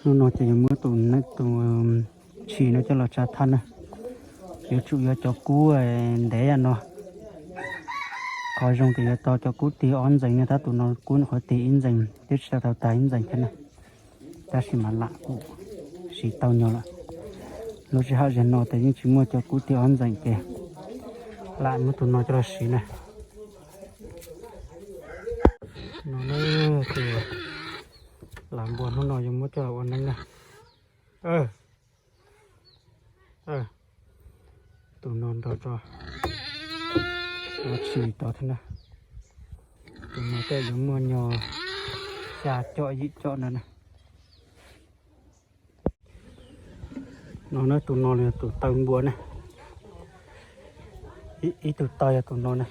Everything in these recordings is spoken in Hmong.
Hnub no ces yuav muab tus, tus tshis no coj los tsa thaj na. Yuav tsum yog cov kub ntev no. Qhov zoo ces yuav tau cov kub tig ob ntxees no, tab tus no kub qhov tig ib ntxees twb tsis tau tag ib ntxees thiab na. Tab sis mas lam kuj siv tau nyog lawm. Lub sij hawm zaum no ces yeej tsis muaj cov kub tig ob ntxees ces lam muab tus no coj los siv na. No na, tus lam npua hnub no yuav muab coj los ua neeb na. Tus no nrog rau tshis tod thiab na. Tus no tej yuav muaj nyog xya com yim com no na. No na, tus no yog tus taw npua na. Ib tug taw yog tus no na,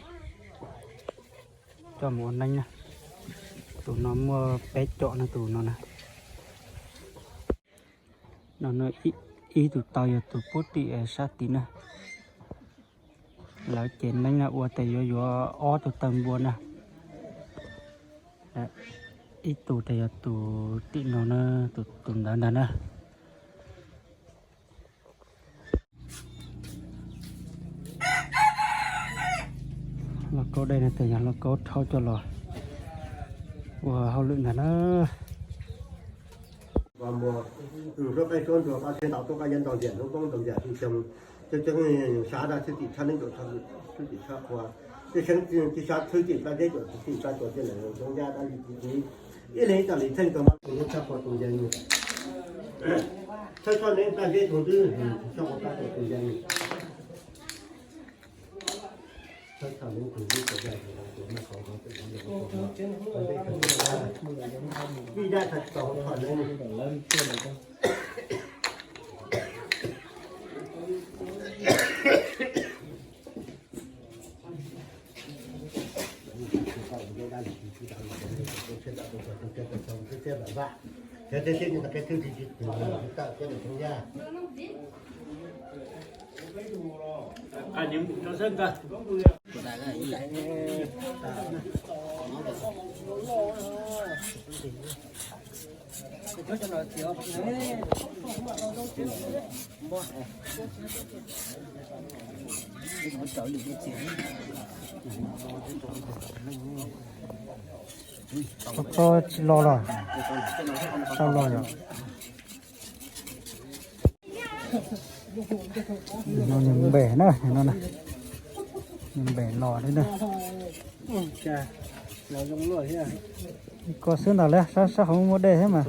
coj mus ua neeb na. Tus no muaj peb com no, tus no na. No, ib tug taw yog tus pub tim sab tid na. Lawv ces neeb no ua tes yuav yuav ob tug taw npua na. Ib tug tes yog tus tim no na, tus ntawd ntag na. Lauj kaub dej no tes yog lauj kaub rhaub coj los ua hauj lwm ntag na. Mus rau qab suab nruas qab tsheb ntau tuaj qab nyob ntau ntiam hnub poob ntau ntiam xyoo, coob coob xav dab txhwb tim tshab neeb tuam tshab, txhwb tim tshab qhua, txhwb tim tshab txhwb tim pab zeb tuam txhwb tim pab tuam tej lawm zoo yaj dab li txi txiv, ib leeg ib txoj li txheej tau mas tus tshab qhua tus nce nws, tshab tshoj neeb pab zeb tus twb tshab qhua pab tuam tus nce nws. Vij dab txog txog neeb. Tso tsis los los, tau los yom. No nws npem na, no nws npem los li na. Ko xwb ntag lauj, sab sab hauv muaj dej thiab mas.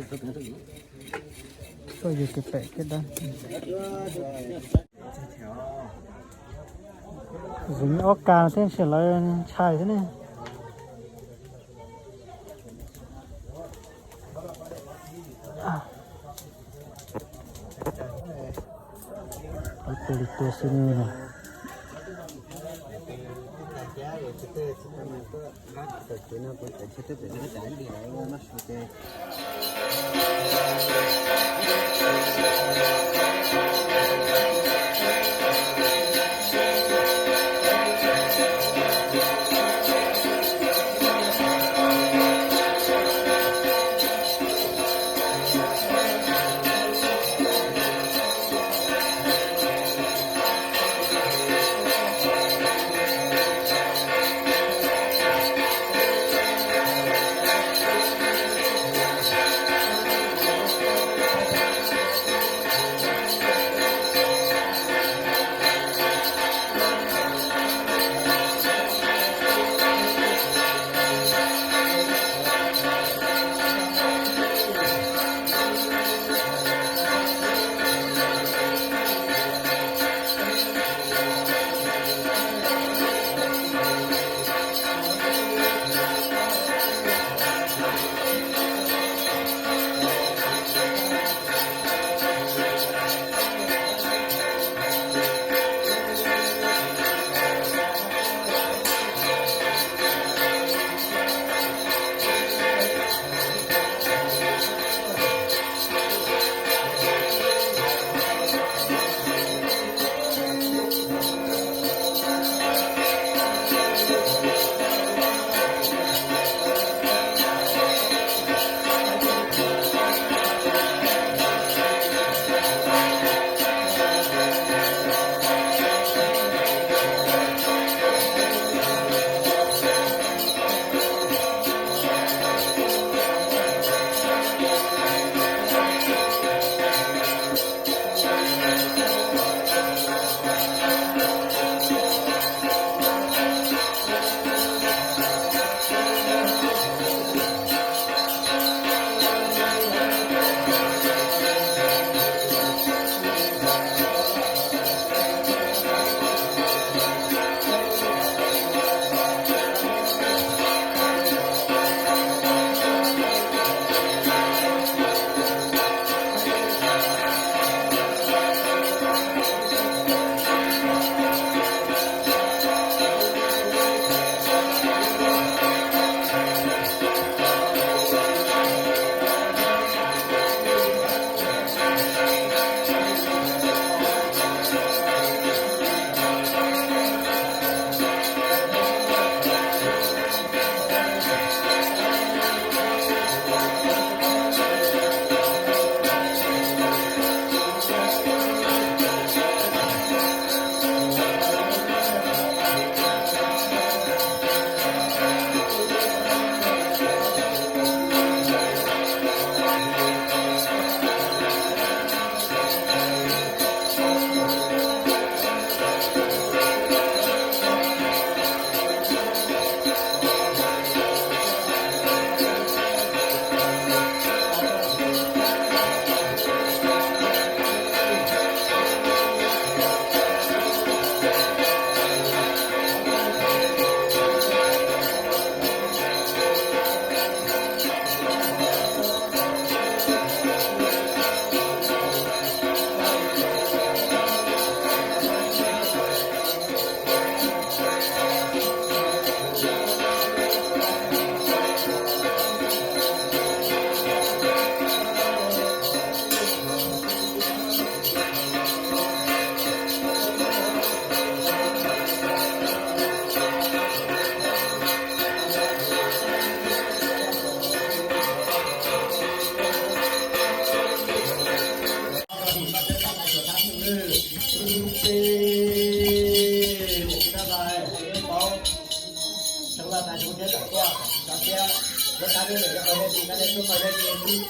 Tuaj yug kev pem kev dab. Zeem ob kas thiab ntshai lawv ntshai thiab ne. Tua li tua xwb no.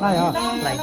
Lais, lais.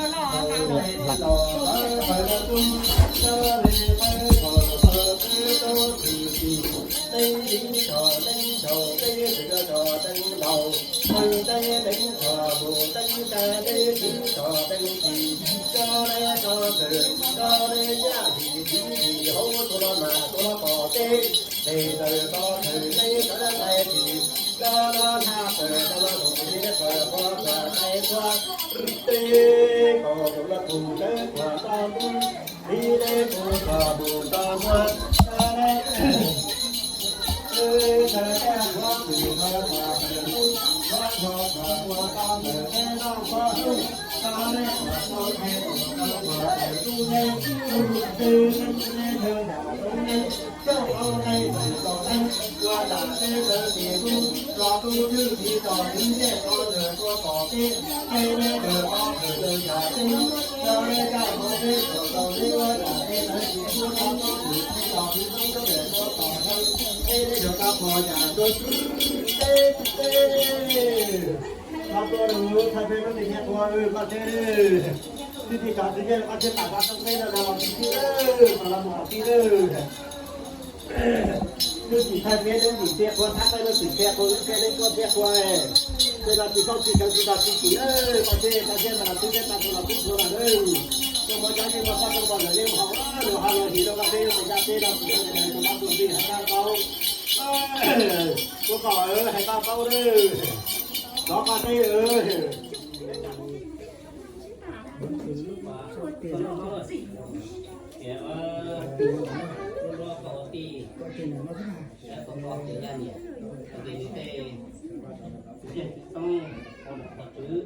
Twb tsis thaij peb, neb tsis tias qhua thab qab, neb tsis tias qhua wb qhia neb tuaj tias qhua, tej no tsis txhob tsis kawg tsis tau tsis tsim, pab seb pab seb mas los twb neb tau qhua los twb qhua mas, tuaj muab cov yeej muaj sab tau los yeej haus, los haus los him rau pab seb, pab seb los tsis tau tus pab tus tij hais tau, tuaj kom hais tau tau, rov pab seb.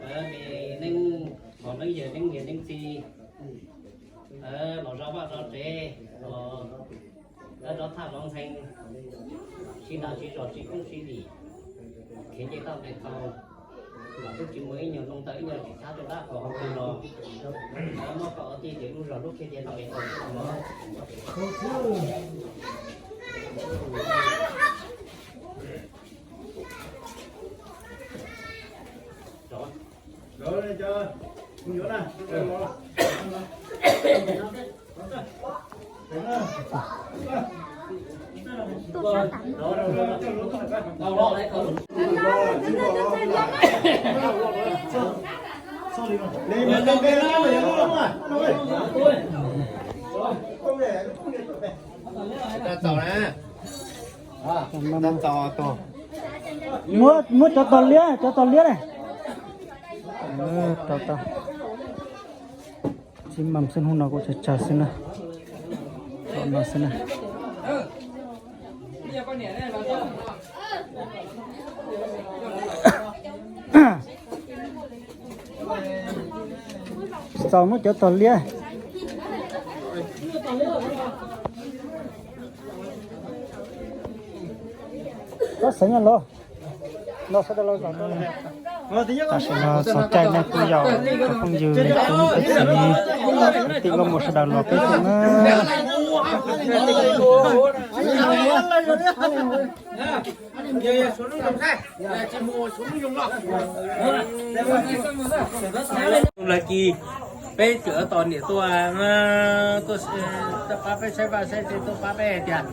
Neeb, neeb yawg neeb niam neeb txiv, los zov vaj zov tsev, los zov thaj zov ntxhee, sib ntaus sib zog sib koob sib dim, khiav nce toj nqes tau, los twb tsis muaj ib nyuag noo taw ib nyuag tsis thab rau dab qhua hauv pes los, muab kom ua tij ces lub zog lub khiav nce toj nqes tau. Muab, muab cov tog liab, cov tog liab ne. Tau, tau. Tsis mam xwb, hnub no kuj tsawg tsawg xwb na. Tau no xwb na. Tsis txaus muab cov tog liab. Koj xeev los, los sawv daws los. Tam sim no txog caij nej kuj yog cov phooj ywg tub txiv tij nkauj muam sawv daws los peb tug na. Lawv kis Peb tseem tos niam tuaj, tuaj pab peb saib vaj saib tsev, tuaj pab peb hais tias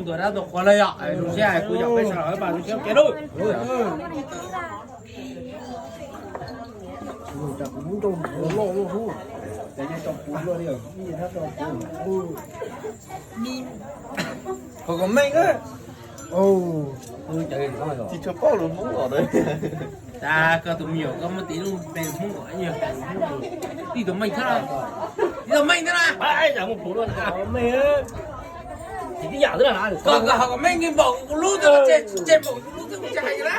ntuas dab ntuas qhua lawm yom. Zoo siab hais kuv yog peb sawv daws mas zoo siab ua ke lauj. Ho kom meej, tsis tshua paub lus Hmoob os. Koj tus me nyuam koj muab tis lub npe Hmoob kom, tij tus meej thiab, tij tus meej thiab na. Koj ho kom meej npaum kuv lub, tseg npaum kuv lub twb tsis hais na.